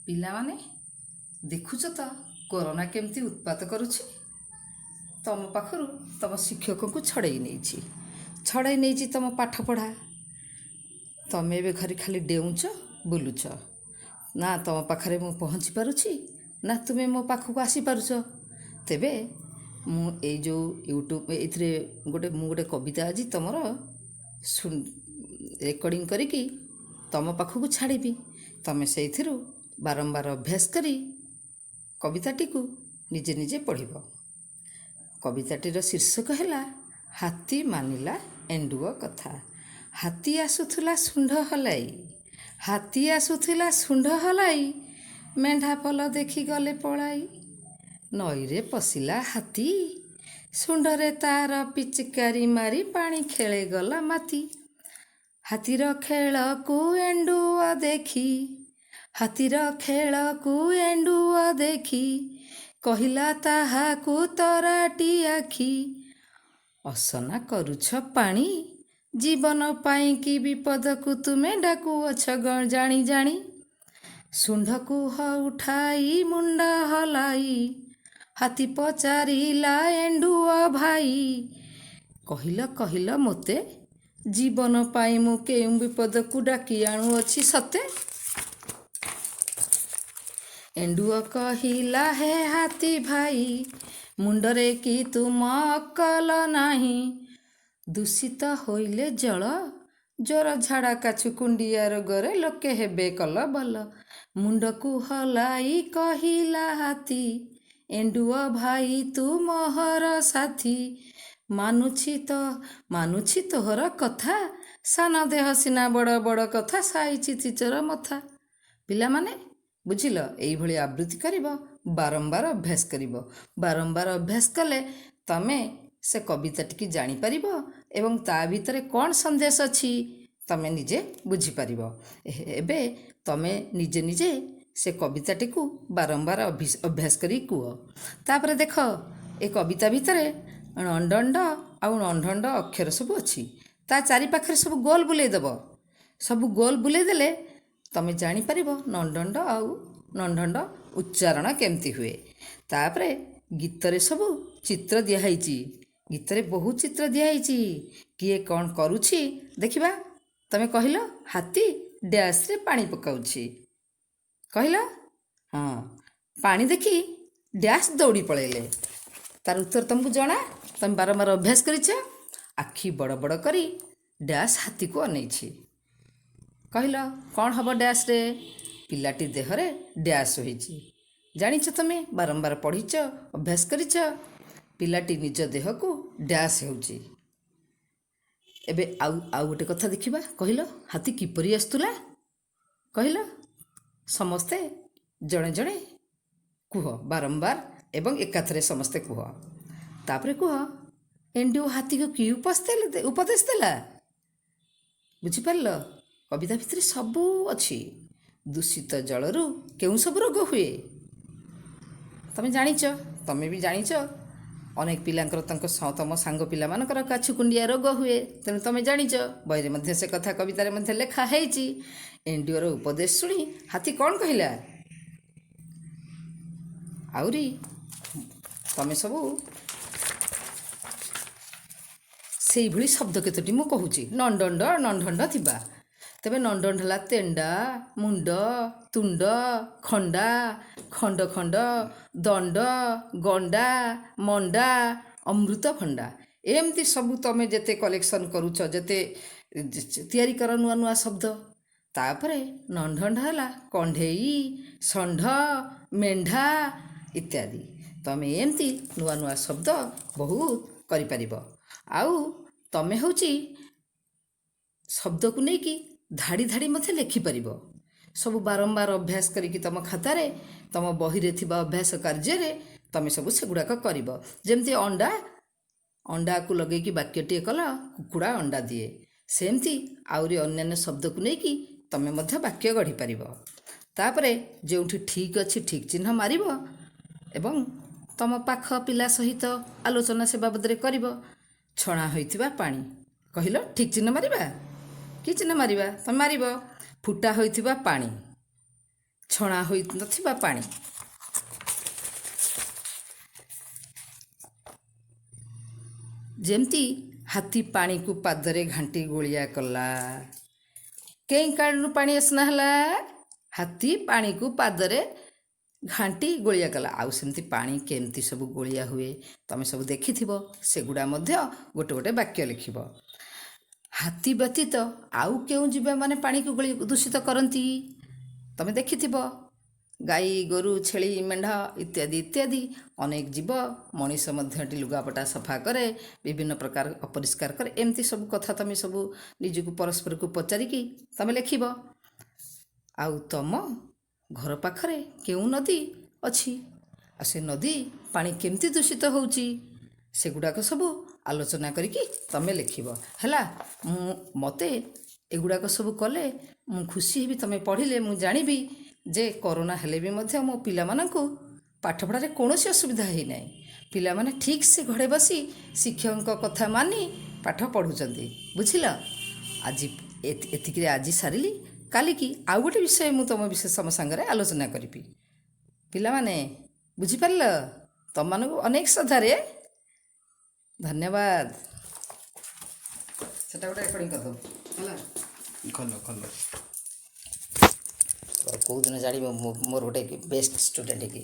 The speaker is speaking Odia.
ପିଲାମାନେ, ଦେଖୁଛ ତ କରୋନା କେମିତି ଉତ୍ପାତ କରୁଛି। ତମ ପାଖରୁ ତମ ଶିକ୍ଷକଙ୍କୁ ଛଡ଼େଇ ନେଇଛି, ଛଡ଼େଇ ନେଇଛି ତମ ପାଠପଢ଼ା। ତମେ ଏବେ ଘରେ ଖାଲି ଡେଉଁଛ, ବୁଲୁଛ। ନା ତମ ପାଖରେ ମୁଁ ପହଞ୍ଚି ପାରୁଛି, ନା ତୁମେ ମୋ ପାଖକୁ ଆସିପାରୁଛ। ତେବେ ମୁଁ ଏଇ ଯେଉଁ ୟୁଟ୍ୟୁବ୍ ଏଇଥିରେ ଗୋଟେ ମୁଁ ଗୋଟେ କବିତା ଆଜି ତମର ରେକର୍ଡ଼ିଂ କରିକି ତମ ପାଖକୁ ଛାଡ଼ିବି। ତମେ ସେଇଥିରୁ ବାରମ୍ବାର ଅଭ୍ୟାସ କରି କବିତାଟିକୁ ନିଜେ ନିଜେ ପଢ଼ିବ। କବିତାଟିର ଶୀର୍ଷକ ହେଲା ହାତୀ ମାନିଲା ଏଣ୍ଡୁଅ କଥା। ହାତୀ ଆସୁଥିଲା ଶୁଣ୍ଢ ହଲାଇ, ହାତୀ ଆସୁଥିଲା ଶୁଣ୍ଢ ହଲାଇ, ମେଣ୍ଢା ପଲ ଦେଖି ଗଲେ ପଳାଇ। ନଈରେ ପଶିଲା ହାତୀ, ଶୁଣ୍ଢରେ ତାର ପିଚକାରି ମାରି ପାଣି ଖେଳେ ଗଲା ମାତି। ହାତୀର ଖେଳକୁ ଏଣ୍ଡୁଅ ଦେଖି, ହାତୀର ଖେଳକୁ ଏଣ୍ଡୁଅ ଦେଖି, କହିଲା ତାହାକୁ ତରାଟି ଆଖି, ଅସନା କରୁଛ ପାଣି, ଜୀବନ ପାଇଁ କି ବିପଦକୁ ତୁମେ ଡାକୁଅଛ ଜାଣି ଜାଣି। ଶୁଣ୍ଢକୁ ଉଠାଇ ମୁଣ୍ଡ ହଲାଇ, ହାତୀ ପଚାରିଲା ଏଣ୍ଡୁଅ ଭାଇ, କହିଲ କହିଲ ମୋତେ, ଜୀବନ ପାଇଁ ମୁଁ କେଉଁ ବିପଦକୁ ଡାକି ଆଣୁଅଛି ସତେ? ଏଣ୍ଡୁଅ କହିଲା ହେ ହାତୀ ଭାଇ, ମୁଣ୍ଡରେ କି ତୁମ ଅକଲ ନାହିଁ? ଦୂଷିତ ହୋଇଲେ ଜଳ, ଜ୍ୱର ଝାଡ଼ା କାଛୁ କୁଣ୍ଡିଆ ରୋଗରେ ଲୋକେ ହେବେ କଲବଲ। ମୁଣ୍ଡକୁ ହଲାଇ କହିଲା ହାତୀ, ଏଣ୍ଡୁଅ ଭାଇ ତୁ ମୋହର ସାଥୀ, ମାନୁଛି ତ ମାନୁଛି ତୋହର କଥା, ସାନ ଦେହ ସିନା ବଡ଼ ବଡ଼ କଥା, ସାଇଛି ଚିଚର ମଥା। ପିଲାମାନେ, ବୁଝିଲ? ଏଇଭଳି ଆବୃତ୍ତି କରିବ, ବାରମ୍ବାର ଅଭ୍ୟାସ କରିବ। ବାରମ୍ବାର ଅଭ୍ୟାସ କଲେ ତମେ ସେ କବିତାଟିକି ଜାଣିପାରିବ ଏବଂ ତା ଭିତରେ କ'ଣ ସନ୍ଦେଶ ଅଛି ତମେ ନିଜେ ବୁଝିପାରିବ। ଏବେ ତମେ ନିଜେ ନିଜେ ସେ କବିତାଟିକୁ ବାରମ୍ବାର ଅଭ୍ୟାସ କରି କୁହ। ତାପରେ ଦେଖ, ଏ କବିତା ଭିତରେ ଣଣ୍ଡଣ୍ଡ ଆଉ ଣଣ୍ଢଣ୍ଡ ଅକ୍ଷର ସବୁ ଅଛି। ତା ଚାରିପାଖରେ ସବୁ ଗୋଲ ବୁଲେଇ ଦେବ। ସବୁ ଗୋଲ ବୁଲେଇ ଦେଲେ ତମେ ଜାଣିପାରିବ ନଣ୍ଡଣ୍ଡ ଆଉ ନଣ୍ଢଣ୍ଡ ଉଚ୍ଚାରଣ କେମିତି ହୁଏ। ତାପରେ ଗୀତରେ ସବୁ ଚିତ୍ର ଦିଆହେଇଛି। ଗୀତରେ ବହୁତ ଚିତ୍ର ଦିଆହେଇଛି। କିଏ କ'ଣ କରୁଛି ଦେଖିବା। ତମେ କହିଲ, ହାତୀ ଡ୍ୟାସ୍ରେ ପାଣି ପକାଉଛି। କହିଲ। ହଁ, ପାଣି ଦେଖି ଡ୍ୟାସ୍ ଦୌଡ଼ି ପଳେଇଲେ। ତାର ଉତ୍ତର ତମକୁ ଜଣା, ତମେ ବାରମ୍ବାର ଅଭ୍ୟାସ କରିଛ। ଆଖି ବଡ଼ ବଡ଼ କରି ଡ୍ୟାସ୍ ହାତୀକୁ ଅନେଇଛି। କହିଲ, କ'ଣ ହେବ ଡ୍ୟାସ୍ରେ? ପିଲାଟି ଦେହରେ ଡ୍ୟାସ୍ ହୋଇଛି। ଜାଣିଛ ତମେ, ବାରମ୍ବାର ପଢ଼ିଛ, ଅଭ୍ୟାସ କରିଛ। ପିଲାଟି ନିଜ ଦେହକୁ ଡ୍ୟାସ୍ ହେଉଛି। ଏବେ ଆଉ ଗୋଟେ କଥା ଦେଖିବା। କହିଲ, ହାତୀ କିପରି ଆସୁଥିଲା? କହିଲ, ସମସ୍ତେ ଜଣେ ଜଣେ କୁହ, ବାରମ୍ବାର ଏବଂ ଏକାଥରେ ସମସ୍ତେ କୁହ। ତାପରେ କୁହ, ଏଣ୍ଡୁଅ ହାତୀକୁ କି ଉପଦେଶ ଦେଲା? ବୁଝିପାରିଲ? କବିତା ଭିତରେ ସବୁ ଅଛି। ଦୂଷିତ ଜଳରୁ କେଉଁ ସବୁ ରୋଗ ହୁଏ ତମେ ଜାଣିଛ। ତମେ ବି ଜାଣିଛ, ଅନେକ ପିଲାଙ୍କର, ତାଙ୍କ ତମ ସାଙ୍ଗ ପିଲାମାନଙ୍କର କାଛୁ କୁଣ୍ଡିଆ ରୋଗ ହୁଏ। ତେଣୁ ତମେ ଜାଣିଛ, ବହିରେ ମଧ୍ୟ ସେ କଥା କବିତାରେ ମଧ୍ୟ ଲେଖା ହେଇଛି। ଏଣ୍ଡୁଅର ଉପଦେଶ ଶୁଣି ହାତୀ କ'ଣ କହିଲା? ଆହୁରି ତମେ ସବୁ ସେଇଭଳି ଶବ୍ଦ କେତୋଟି ମୁଁ କହୁଛି, ନଣ୍ଡଣ୍ଡ ନଣ୍ଢଣ୍ଡ ଥିବା। ତେବେ ନଣ୍ଡଣ୍ଡ ହେଲା ତେଣ୍ଡା, ମୁଣ୍ଡ, ତୁଣ୍ଡ, ଖଣ୍ଡା, ଖଣ୍ଡ ଖଣ୍ଡ, ଦଣ୍ଡ, ଗଣ୍ଡା, ମଣ୍ଡା, ଅମୃତଭଣ୍ଡା। ଏମିତି ସବୁ ତମେ ଯେତେ କଲେକ୍ସନ୍ କରୁଛ, ଯେତେ ତିଆରି କର ନୂଆ ନୂଆ ଶବ୍ଦ। ତାପରେ ନଣ୍ଢଣ୍ଡ ହେଲା କଣ୍ଢେଇ, ଷଣ୍ଢ, ମେଣ୍ଢା ଇତ୍ୟାଦି। ତମେ ଏମିତି ନୂଆ ନୂଆ ଶବ୍ଦ ବହୁତ କରିପାରିବ। ଆଉ ତମେ ହେଉଛି ଶବ୍ଦକୁ ନେଇକି ଧାଡ଼ି ଧାଡ଼ି ମଧ୍ୟ ଲେଖିପାରିବ। ସବୁ ବାରମ୍ବାର ଅଭ୍ୟାସ କରିକି ତମ ଖାତାରେ, ତମ ବହିରେ ଥିବା ଅଭ୍ୟାସ କାର୍ଯ୍ୟରେ ତମେ ସବୁ ସେଗୁଡ଼ାକ କରିବ। ଯେମିତି ଅଣ୍ଡା, ଅଣ୍ଡାକୁ ଲଗେଇକି ବାକ୍ୟଟିଏ କଲ, କୁକୁଡ଼ା ଅଣ୍ଡା ଦିଏ। ସେମିତି ଆହୁରି ଅନ୍ୟାନ୍ୟ ଶବ୍ଦକୁ ନେଇକି ତମେ ମଧ୍ୟ ବାକ୍ୟ ଗଢ଼ିପାରିବ। ତାପରେ ଯେଉଁଠି ଠିକ୍ ଅଛି ଠିକ୍ ଚିହ୍ନ ମାରିବ ଏବଂ ତମ ପାଖ ପିଲା ସହିତ ଆଲୋଚନା ସେ ବାବଦରେ କରିବ। ଛଣା ହୋଇଥିବା ପାଣି। କହିଲ, ଠିକ୍ ଚିହ୍ନ ମାରିବା କି ଚିହ୍ନ ମାରିବା? ତମେ ମାରିବ। ଫୁଟା ହୋଇଥିବା ପାଣି, ଛଣା ହୋଇନଥିବା ପାଣି। ଯେମିତି ହାତୀ ପାଣିକୁ ପାଦରେ ଘାଣ୍ଟି ଗୋଳିଆ କଲା। କେଉଁ କାରଣରୁ ପାଣି ଅସନା ହେଲା? ହାତୀ ପାଣିକୁ ପାଦରେ ଘାଣ୍ଟି ଗୋଳିଆ କଲା। ଆଉ ସେମିତି ପାଣି କେମିତି ସବୁ ଗୋଳିଆ ହୁଏ, ତମେ ସବୁ ଦେଖିଥିବ, ସେଗୁଡ଼ା ମଧ୍ୟ ଗୋଟେ ଗୋଟେ ବାକ୍ୟ ଲେଖିବ। ହାତୀ ବ୍ୟତୀତ ଆଉ କେଉଁ ଜୀବମାନେ ପାଣିକୁ ଗୋଳି ଦୂଷିତ କରନ୍ତି? ତମେ ଦେଖିଥିବ, ଗାଈ, ଗୋରୁ, ଛେଳି, ମେଣ୍ଢା ଇତ୍ୟାଦି ଇତ୍ୟାଦି ଅନେକ ଜୀବ। ମଣିଷ ମଧ୍ୟ ଏଠି ଲୁଗାପଟା ସଫା କରେ, ବିଭିନ୍ନ ପ୍ରକାର ଅପରିଷ୍କାର କରେ। ଏମିତି ସବୁ କଥା ତମେ ସବୁ ନିଜକୁ ପରସ୍ପରକୁ ପଚାରିକି ତମେ ଲେଖିବ। ଆଉ ତମ ଘର ପାଖରେ କେଉଁ ନଦୀ ଅଛି, ଆଉ ସେ ନଦୀ ପାଣି କେମିତି ଦୂଷିତ ହେଉଛି, ସେଗୁଡ଼ାକ ସବୁ ଆଲୋଚନା କରିକି ତମେ ଲେଖିବ। ହେଲା? ମୁଁ ମୋତେ ଏଗୁଡ଼ାକ ସବୁ କଲେ ମୁଁ ଖୁସି ହେବି। ତମେ ପଢ଼ିଲେ ମୁଁ ଜାଣିବି ଯେ କରୋନା ହେଲେ ବି ମଧ୍ୟ ମୋ ପିଲାମାନଙ୍କୁ ପାଠପଢ଼ାରେ କୌଣସି ଅସୁବିଧା ହେଇନାହିଁ। ପିଲାମାନେ ଠିକ୍ ସେ ଘରେ ବସି ଶିକ୍ଷକଙ୍କ କଥା ମାନି ପାଠ ପଢ଼ୁଛନ୍ତି। ବୁଝିଲ? ଆଜି ଏତିକିରେ ଆଜି ସାରିଲି। କାଲିକି ଆଉ ଗୋଟେ ବିଷୟ ମୁଁ ତୁମ ବିଷୟ ତମ ସାଙ୍ଗରେ ଆଲୋଚନା କରିବି। ପିଲାମାନେ, ବୁଝିପାରିଲ? ତମମାନଙ୍କୁ ଅନେକ ଶ୍ରଦ୍ଧାରେ ଧନ୍ୟବାଦ। ସେଟା ଗୋଟେ ରେକର୍ଡ଼ିଂ କରିଦେବୁ, ହେଲା? ଖୋଲ, ଖୋଲ। କେଉଁଦିନ ଜାଣିବ ମୋର ଗୋଟେ ବେଷ୍ଟ ଷ୍ଟୁଡେଣ୍ଟ ହେଇକି।